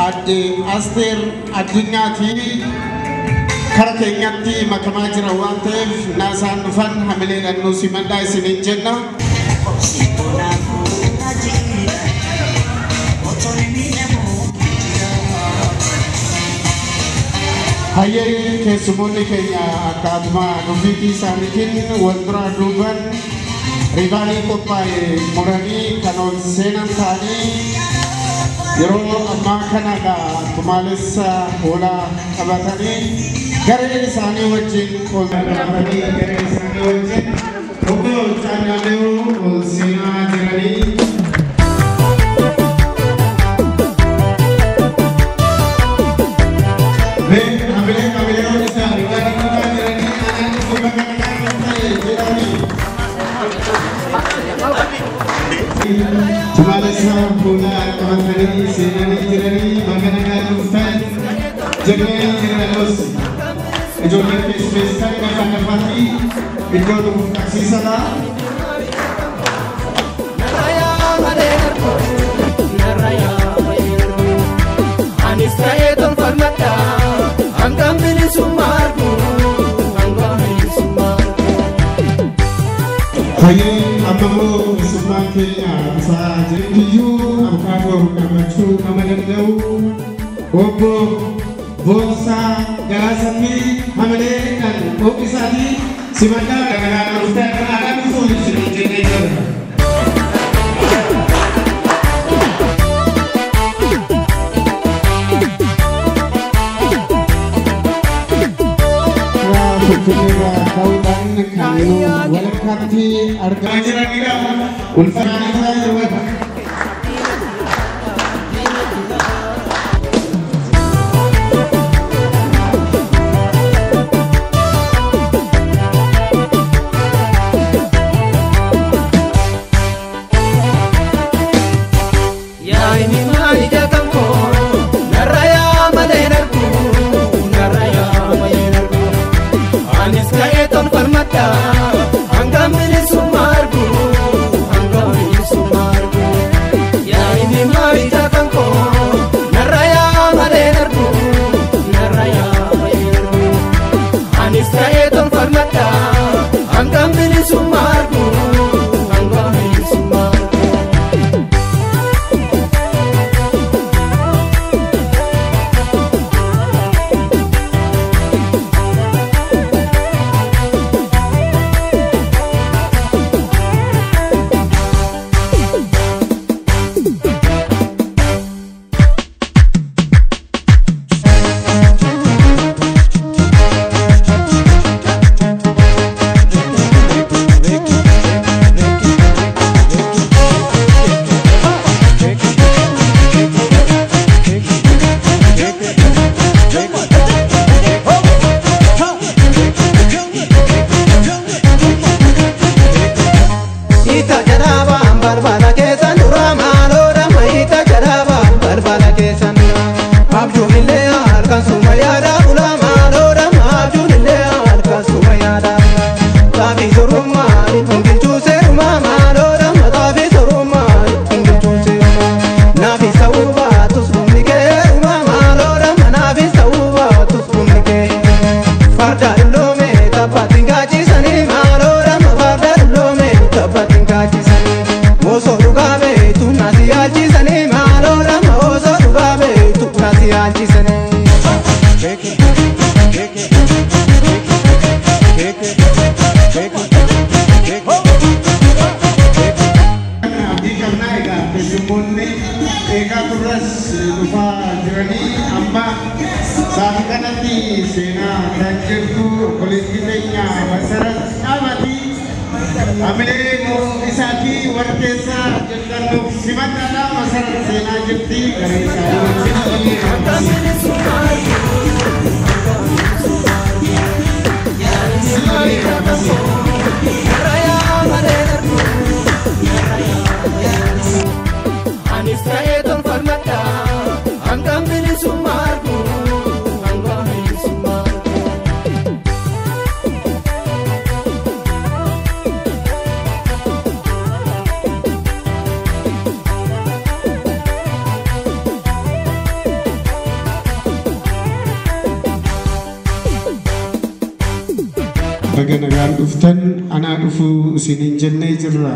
Aadde Asteer Addunyaati kara keenyatti makamaa jira waan ta'eef naasaan dhufan hamileedhaan nu simadhaa isiniin jenna. Hayyee, keessummoonni keenya akkaatuma dhufiitii isaaniitiin wal duraa duuban riivaanii qophaa'e muranii kan ol seenan ta'anii yeroo ammaa kana egaa tumaalessa hoolaa qabatanii garee isaanii wajjin ol qabatanii garee isaanii wajjin obbo Caannaalee ol seenaa jiranii. Hamilee hamilee isaa riivaanii kutaa jiranii anaan dhufu bakka nagaa ta'e jedhanii. Tumaalessa hoolaa qabatanii seenanii jiranii bakka nagaa dhuftan jennee jirranos ijoolleen keessummeessitan lafa lafaatti iddoo nuuf qabsiisadha. Anis ta'ee tolfalmadha hangam bilisummaa argu, hangam bilisummaa argu. Hayyee, amma immoo keessummaan keenya dhufaa jiruyyuu abukaatoo qabachuu nama danda'u obbo Boonsaa Galaasaa fi hamileedhaan ho'isaatii simadhaa nagaan dhuftan anaa dhufuu isin jennee jirra. Finfinneerraa ka'uudhaan kan nu walakkaatti argamaa jiranidha. Ulfaanii jiru. Yaa'ini maali jakan koo narra yaa malee nargu, narra yaa malee nargu. Anis ka'ee tolfalmadha hangam bilisummaa argu, hangam bilisummaa argu. Yaa'ini maali jakan koo narra yaa malee nargu, narra yaa malee nargu. Anis ka'ee tolfalmadha hangam bilisummaa argu, hangam bilisummaa argu. Ita jaraabaan balbala keessan dura maaloodha ita jaraabaan balbala keessan dura. Abjuun illee halkan suma yaada bula maaloodha, abjuun illee halkan suma yaada bula. Xaafii sorummaa ittiin bilchuu seerumaa maaloodha, xaafii sorummaa ittiin bilchuu seerumaa. Naafis ta'uu baatus humni keerumaa maaloodha, naafis ta'uu baatus humni keerumaa. Farda dulloome taphaatiin kaachisanii maaloodha, farda dulloome taphaatiin kaachisanii. Osoo dhugaa beektu nasi yaalchisanii maaloodha, osoo dhugaa beektu nasi yaalchisanii. Abdii qabnaa egaa keessummoonni eegaa turres dhufaa jiranii amma sa'aatii kanatti seenaa kan jirtu obboleettii keenya Masarat Dhaabatii hamilee isaatii warra keessaa jirtan nuuf simadhaadha. Masarat seenaa jirti garee isaanii wajjin. Hangam bilisummaa argu, hangam bilisummaa argu. Yaa'ini maali jakan koo narra yaa malee nargu, narra yaa malee nargu. Anis ta'ee tolfalmadha hangam bilisummaa argu, hangam bilisummaa argu. Baga nagaan dhuftan anaa dhufuu isiniin jennee jirra.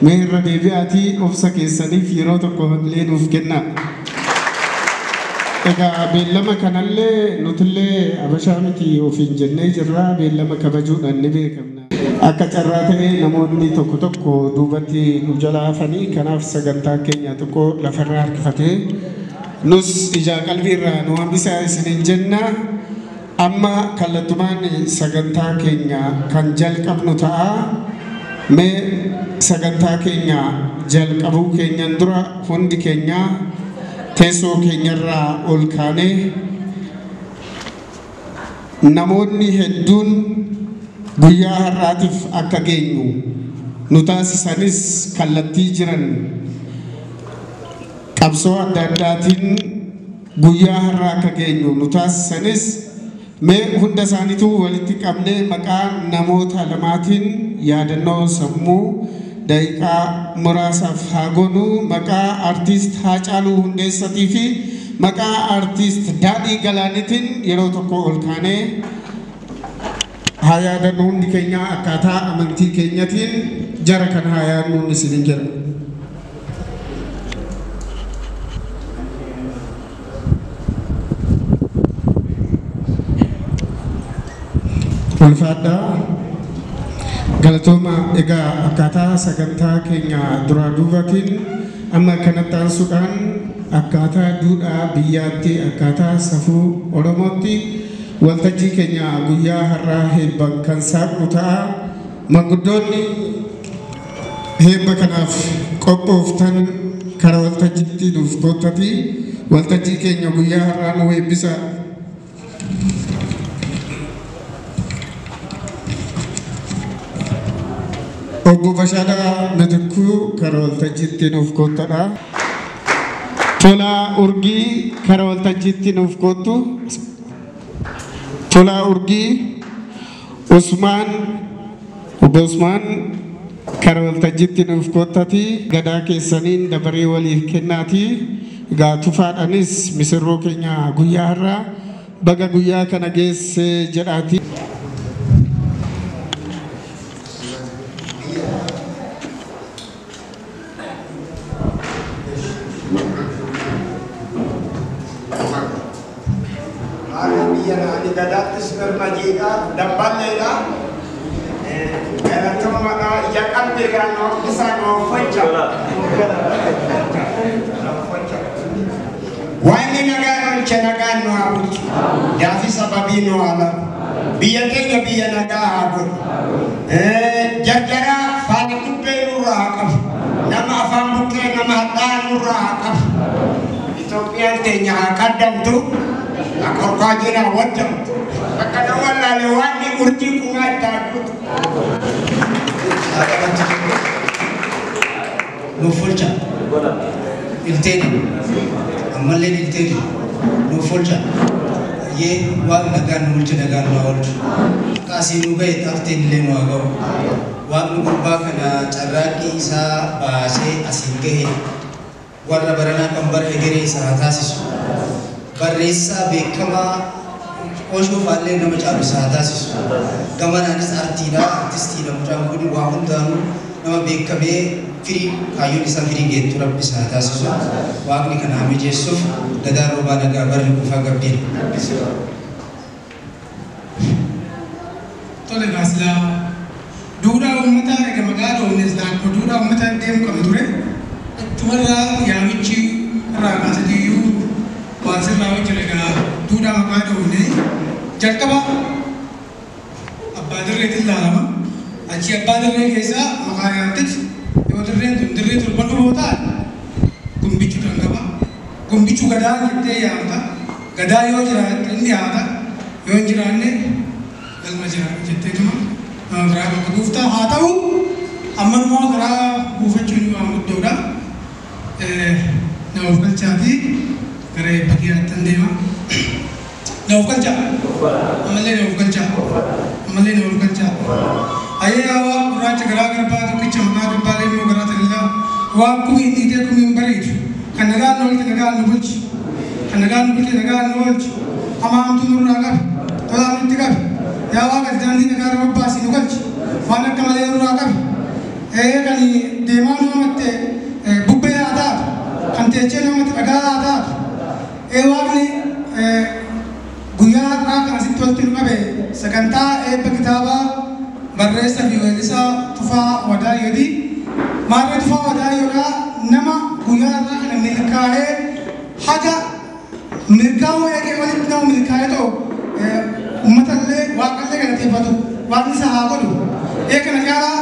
Mee irra deebi'aatii obsa keessaniif yeroo tokko illee nuuf kenna. Egaa beellama kanallee nutillee abashaa miti ofiin jennee jirra. Beellama kabajuudhaan ni beekamna. Akka carraa ta'ee namoonni tokko tokko duubatti nu jala hafanii kanaaf sagantaa keenya tokko lafarraa harkifatee nus ijaa qalbiirraa nu hambisaa isiniin jenna. Amma kallattumaan sagantaa keenya kan jalqabnu ta'a. Mee sagantaa keenya jalqabuu keenyan dura hundi keenya teessoo keenyarraa ol kaanee namoonni hedduun guyyaa har'aatiif akka geenyu nu taasisanis kallattii jiran qabsoo adda addaatiin guyyaa har'aa akka geenyu nu taasisanis mee hunda isaaniitu walitti qabnee maqaa namoota lamaatiin yaadannoo sammuu daqiiqaa muraasaaf haa goonu. Maqaa artiist Haacaaluu Hundeessatii fi maqaa artiist Daadhii Galaaniitiin yeroo tokko ol kaanee haa yaadannu. Hundi keenya akkaataa amantii keenyatiin jara kana haa yaadnuun isiniin jedha. Ulfaadhaa galatooma. Egaa akkaataa sagantaa keenya duraa duubaatiin amma kanatti aansuudhaan akkaataa duudhaa biyyaatti akkaataa safuu Oromootti waltajjii keenya guyyaa har'aa heebban kan saaqnu ta'a. Manguddoonni heebba kanaaf qophooftan karaa waltajjiitti nuuf koottati waltajjii keenya guyyaa har'aa nu eebbisa. Obbo Bashaadhaa Mitikkuu karaa waltajjiitti nuuf koottadha. Tolaa Urgii karaa waltajjiitti nuuf koottu. Tolaa Urgii Usmaan Obbo Usmaan karaa waltajjiitti nuuf koottati. Gadaa keessaniin dabaree waliif kennaati. Egaa tufaadhaanis misirroo keenya guyyaa har'aa baga guyyaa kana geesse jedhaati. Gadaattis birmajiidha, dabballeedha. Galatummaadha, ija qalbiirraa nu hambisa, nu hojja. Waaqni nagaan oolche nagaan nu haa bulchu. Gaafi sababii nu haa laatu. Biyya keenya biyya nagaa haa godhu. Jarjaraa faana bubbee nurraa haa qabu. Nama afaan buqqee nama hadhaa nurraa haa qabu. Itoophiyaan teenya haa qaddamtu. Akorkaa jira waddamtu. Bakka na wallaale waaqni urjii kumaa itti haa guutu. Nuuf oolcha. Ilteeni. Ammallee ilteeni. Nuuf oolcha. Yee waaqni nagaan nu bulche nagaan nu haa oolchu. Akka asii nu gahe xaafteen illee nu haa ga'u. Waaqni gurbaa kana carraaqqii isaa baasee asiin gahe warra baranaa kan bara egeree isaa haa taasisu. Barreessaa beekamaa Oshoo faallee nama caalu isaa haa taasisu. Gamanaanis artiidha, artistiidha mucaan kun waa hundaanuu nama beekamee firii kaayyoon isaa firii geettu rabbi isaa haa taasisu. Waaqni kana haa mijeessuuf gadaan roobaa nagaa barri kuufaa gabbiin. Tole gaasilaa duudhaa uummataa erga maqaa dhoofne silaa akkuma duudhaa uummataa deemu qaba ture. Achumarraa yaamichi irraa kaasatiyyuu waan sirraa hojjeta egaa duudhaa maqaa dhoofne jalqaba abbaa dirreetiin ilaalama. Achi abbaa dirree keessaa maqaa yaamteti yoo dirreen tun dirree torban dhufoo ta'an gumbichuu dandaba. Gumbichuu gadaa jettee yaamta. Gadaa yoo jiraate inni dhiyaata. Yoo hin jiraanne galma jira jetteetuma nama biraa bakka buufta. Haa ta'u ammanumaa karaa buufachuun waan guddoodha. Nama of galchaatii gara eebba kiyyaattan deema. Nama of galchaa. Ammallee nama of galchaa. Ammallee nama of galchaa. Ayyaa waa gurraacha garaa garbaa tokkicha maqaa dubbaa leemmoo garaa talilaa. Waan kumiin dhiitee kumiin bareedu. Kan nagaan nu oolche nagaan nu bulchi. Kan nagaan nu bulche nagaan nu oolchi. Hamaa hamtuu nurraa qabi. Tolaa nutti qabi. Yaa Waaqa daandii nagaa irra babbaasii nu galchi. Waan akka malee nurraa qabi. Kan deemaa nu hamatte bubbee haa taatu. Kan teechee nu hamatte dhagaa haa taatu. Waaqni guyyaa har'aa kan asitti walitti nu qabe sagantaa eebba kitaabaa barreessaa fi weellisaa Tufaa Wadaayyooti. Maarree Tufaa Wadaayyoodhaa nama guyyaa har'aa kana milkaa'ee haga milkaa'uu eegee walitti nama milkaa'ee ta'u uummatallee waaqallee galateeffatu waaqni isa haa godhu. Kana caalaa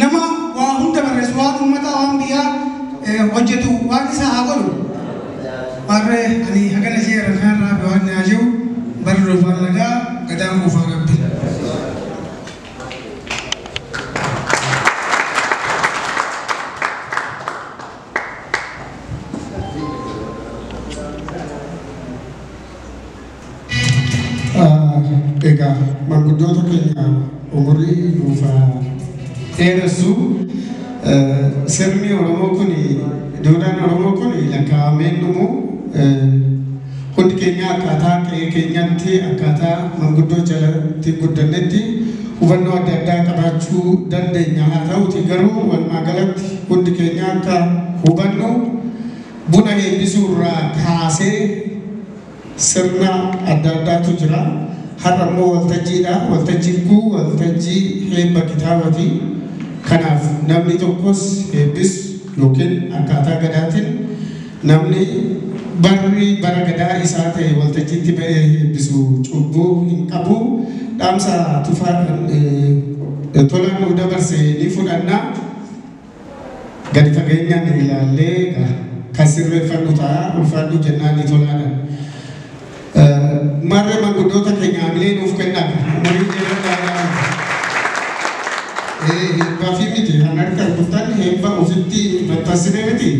nama waa hunda barreessu waan uummataa waan biyyaa hojjetu waaqni isa haa godhu. Maarree ani hagana ishee irraa fi waaqni haa jiru barri roofaan nagaa gadaan kuufaa qabdi. Egaa manguddoota keenya umurii nuufaa dheeressu sirni Oromoo kun duudhaan Oromoo kun lakkaa'ameen dhumu hundi keenya akkaataa qe'ee keenyatti akkaataa manguddoo jalatti guddannetti hubannoo adda addaa qabaachuu dandeenya. Haa ta'uti garuu walumaa galatti hundi keenya akka hubannu buna eebbisuu irraa kaasee sirna adda addaatu jira. Har'a immoo waltajjiidha. Waltajjiin kun waltajjii eebba kitaabaati. Kanaaf namni tokkos eebbisu yookiin akkaataa gadaatiin namni barri bara gadaa isaa ta'e waltajjiitti ba'ee eebbisu cubbuu hin qabu. Dhaamsa Tufaa tolaan nu dabarse ni fudhanna. Gadi fageenyaan ilaallee kan sirreeffannu ta'a. Ulfaadhu jennaan ni tolaadha. Marree manguddoota keenya hamilee nuuf kennaa. Umurii dheeraa heebbaa fi miti kan harka dhuftan heebba ofitti maxxansine miti.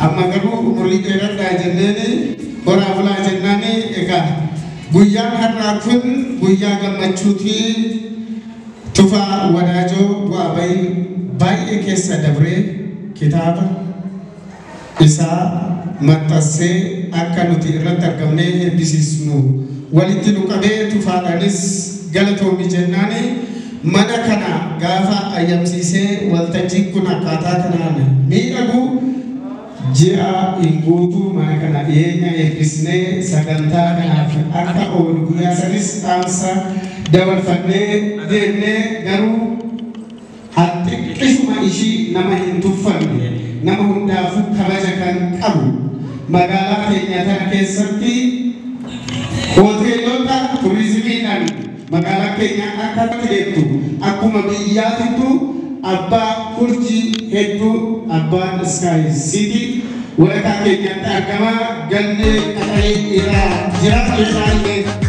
Amma garuu umurii dheeradhaa jenneeni horaa bulaa jennaani egaa guyyaan har'aa kun guyyaa gammachuuti. Tufaa Wadaajoo bu'aa bahii baay'ee keessa dabree kitaaba isaa maxxansee akka nuti irratti argamnee eebbisiisnu walitti nu qabee tufaadhaanis galatoomi jennaani mana kana gaafa ayyamsiisee waltajjiin kun akkaataa kanaan miidhagu ji'a hin guutuu mana kana dhiyeenya eebbisnee sagantaa kanaaf akka oolu guyyaa sanis dhaamsa dabarfannee deemnee garuu xiqqishuma ishii nama hin tuffanne nama hundaafuu kabaja kan qabu magaalaa keenya tana keessatti hoteelota turizimiidhaan magaalaa keenya akka deemtu akkuma biyyaatittu abbaa urjii hedduu abbaan Sky City walakkaa keenyatti argama galmee qaxaree irraa jira.